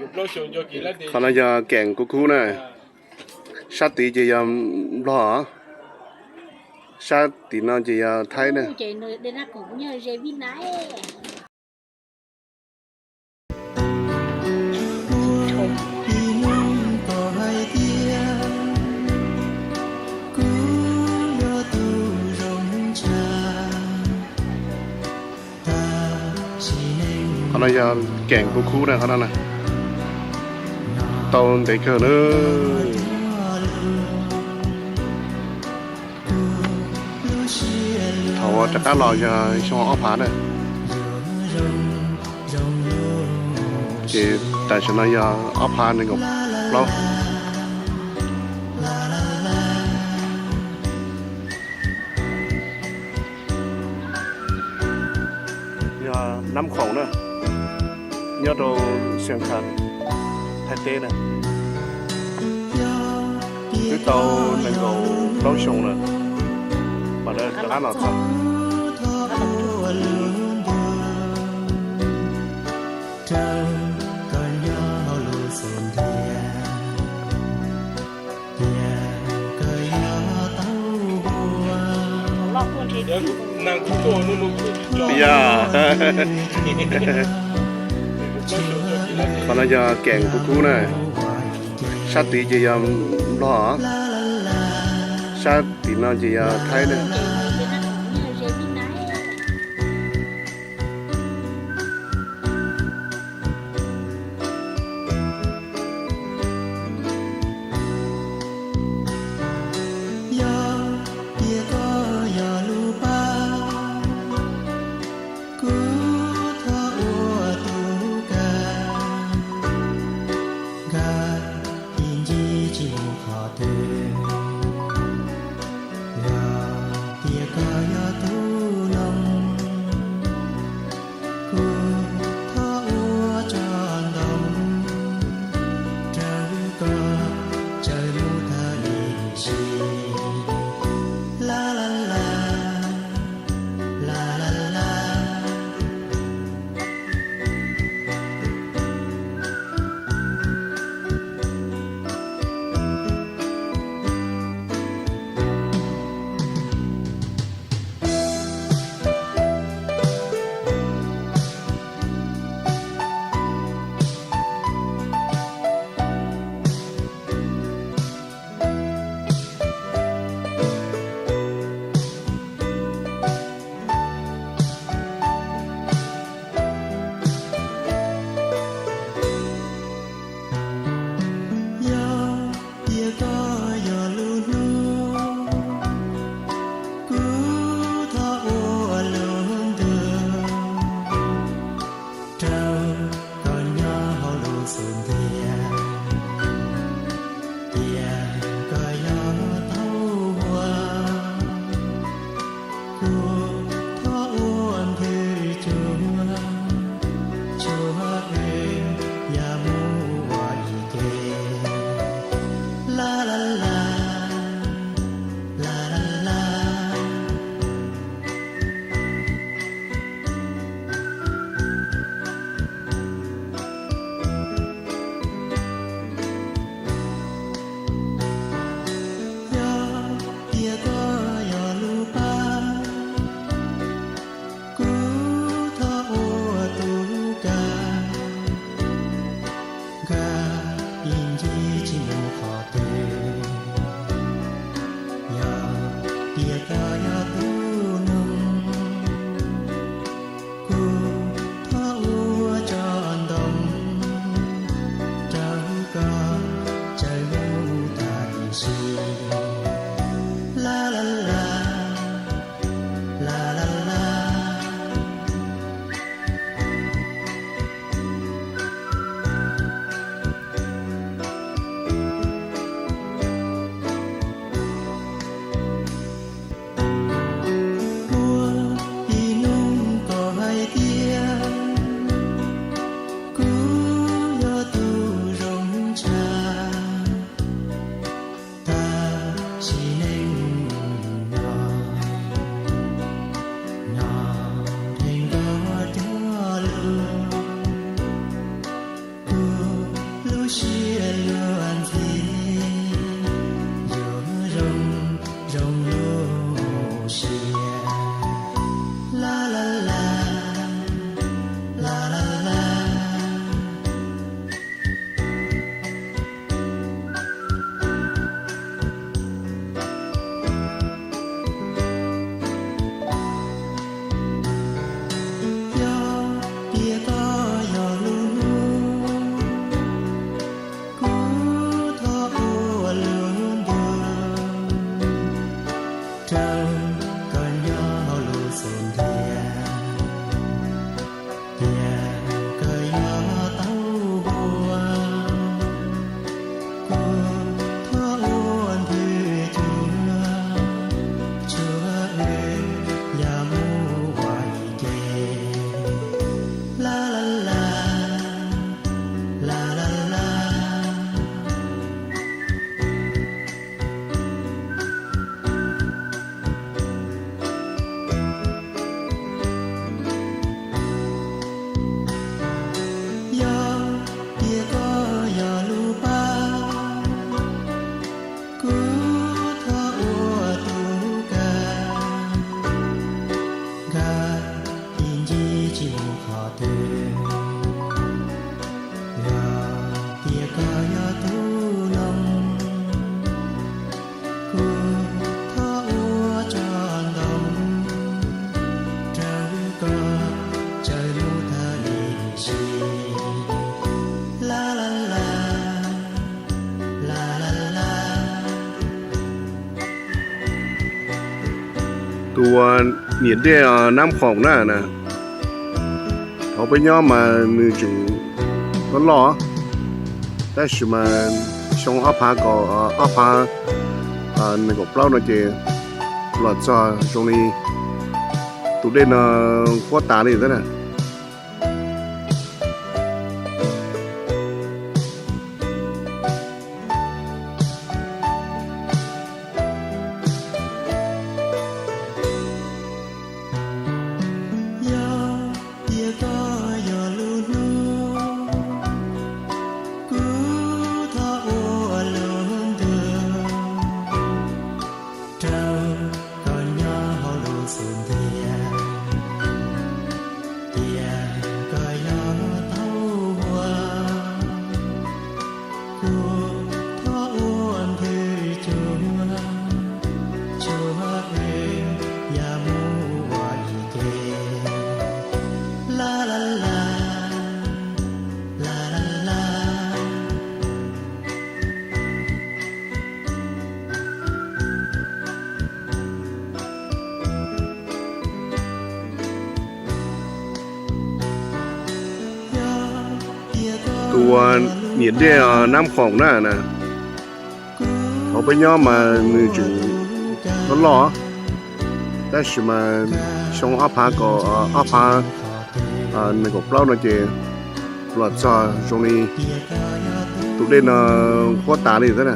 Qhov no yog keem Kub Kub na. Sab tid ces yog Nplog, sab tim no ces yog Thaib na. Qhov no yog keem Kub Kub na, qhov no na, tau ntev kawg na. Thaum rov qab los yog xyoo ob phav na, ces tam sim no yog ob phav nees nkaum plaub. Yog Nab Khoom na, nyob rau Xias Khas, Thaib teb na. Twb tau nees nkaum plaub xyoo lawm, mas lawv rov qab los txog. Yog, qhov no yog keem Kub Kub na. Sab tid ces yog Nplog, sab tim no ces yog Thaib na. Yog tias koj yog lub pab, kuv thov ua tus kawg, nkag ib ncig tsis mus qhov twg. Yog Tus niam dej Nab Khoom na, thaum peb nyob mas nws tseem loj loj, tab sis mas xyoo ob phav kaum, ob phav nees nkaum plaub no ces los txog zoo li tus dej no huab tas li thiab na. Tus niam dej Nab Khoom na, thaum peb nyob mas nws tseem loj loj, tab sis mas xyoo ob phav kaum, ob phav nees nkaum plaub no ces los txog zoo li tus dej no huab tas li thiab na.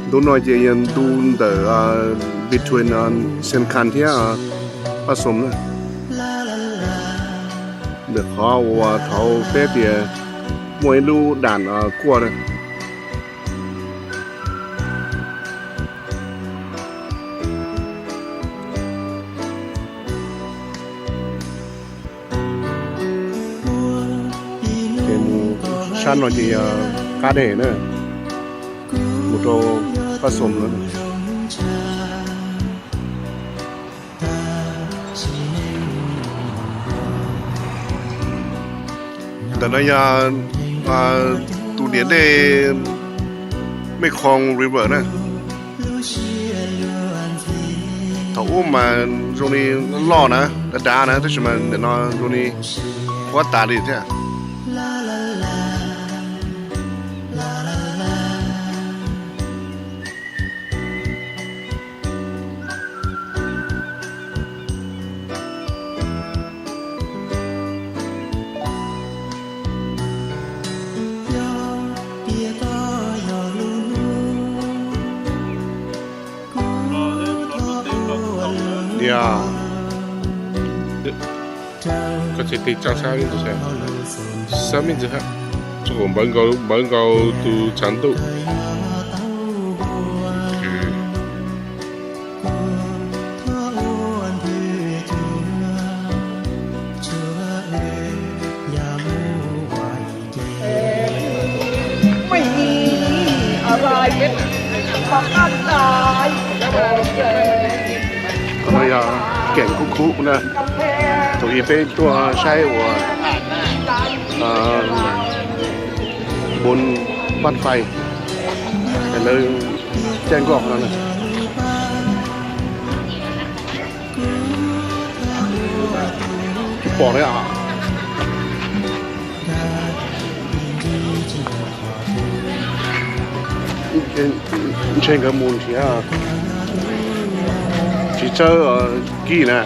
Ntu no ces yog ntu ntawm between Xeev Khuam thiab Pab Xoom na. Ntawm qhov uas thaum peb tias muaj ib lub dam kuaj na. Ces mus sab no ces yog qab deg na, mus rau Pab Xoom na. Ntawm no yog tus niam dej Mekong River na. Thaum ub mas zoo li loj na, dav dav na, tab sis mas ntawm no zoo li huab tas li thiab. Yog, koj tsis tig tsa sab ib ntsis, sab ib ntsis hab, tsuas kom npawv nkaus, npawv nkaus tus tshav ntuj. Qhov no yog keem kub khub na, thaum ub peb tuaj saib uas npun pab fais, lawv caij nkoj no na. Tsis pom li os. Ntshe nkawd mus nrhiav txiv tsawb kib na.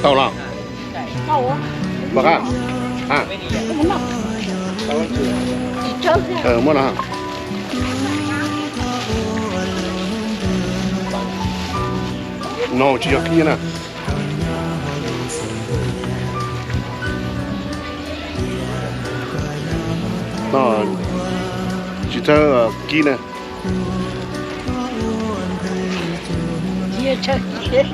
Tau los? Pom qab? Muab no. No tsis yog kib na. No tsis txawj kib na. Tsis txawj kib.